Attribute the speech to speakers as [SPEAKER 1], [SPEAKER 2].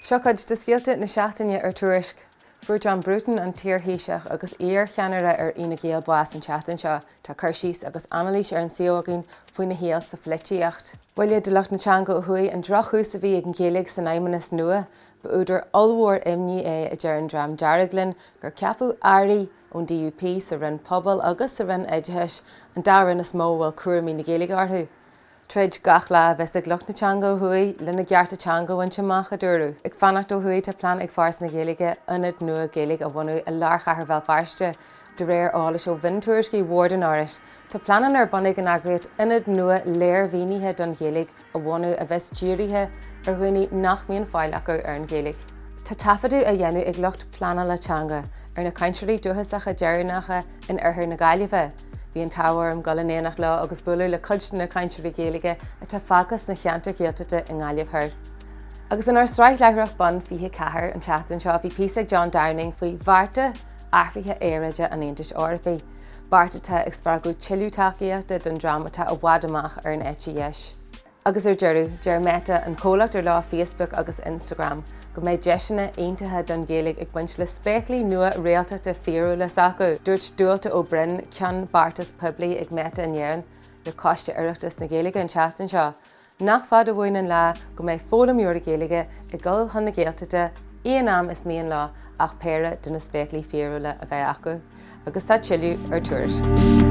[SPEAKER 1] Seo cuid de scéalta na seachtaine ar Tuairisc. Fuair John Bruton, an t-iar-Thaoiseach agus iar-cheannaire ar Fhine Gael bás an tseachtain seo. Tá cur síos agus anailís ar an suíomh againn faoina shaol sa pholaitíocht. Buille do lucht na teanga ó thuaidh an drochthús a bhí ag an Ghaeilge san Fheidhmeannas nua. Ba údar ollmhór imní é, a deir an Dream Dearg linn, gur ceapadh airí ón DUP sa Roinn Pobal agus sa Roinn Oideachais, an dá roinn is mó a bhfuil cúraimí na Gaeilge orthu. Troid gach lá a bheas ag lucht na teanga ó thuaidh lena gcearta teanga a bhaint amach, a dúradh. Ag fanacht ó thuaidh tá plean ag Foras na Gaeilge ionad nua Gaeilge a bhunú i lár chathair Bhéal Feirste. De réir eolais ó mhiontuairiscí Bhord an Fhorais, tá pleananna ar bun ag an eagraíocht ionad nua léirmhínithe don Ghaeilge a bhunú a bheas dírithe ar dhaoine nach mbíonn fáil acu ar an Ghaeilge. Tá taifeadadh á dhéanamh ag lucht pleanála teanga ar na cainteoirí dúchasacha deireanacha in oirthear na Gaillimhe. Bhí an t-ádh orm dul in éineacht leo agus bualadh le cuid de na cainteoirí Gaeilge atá fágtha sna cheantair Ghaeltachta i nGaillimh Thoir. Agus inár sraith láithreach bonn 24 an tseachtain seo bhí píosa ag John Downing faoi bhearta athraithe aeráide an Aontais Eorpaigh, beart atá ag spreagadh tuilleadh tacaíochta don dream atá i bhfad amach ar an eite dheis. Agus ar deireadh, deir Meta, an comhlacht ar leo Facebook agus Instagram, go mbeidh deiseanna iontacha don Ghaeilge ag baint le spéaclaí nua réaltachta fíorúla s'acu. Dúirt Dualta Ó Broin, Ceann Beartas Poiblí ag Meta in Éirinn, le Coiste Oireachtais na Gaeilge an tseachtain seo, nach fada uainn an lá go mbeidh foghlaimeoirí Gaeilge ag dul chun na Gaeltachta aon am is mian leo ach péire de na spéaclaí fíorúla a bheith acu. Agus tá tuilleadh ar Tuairisc.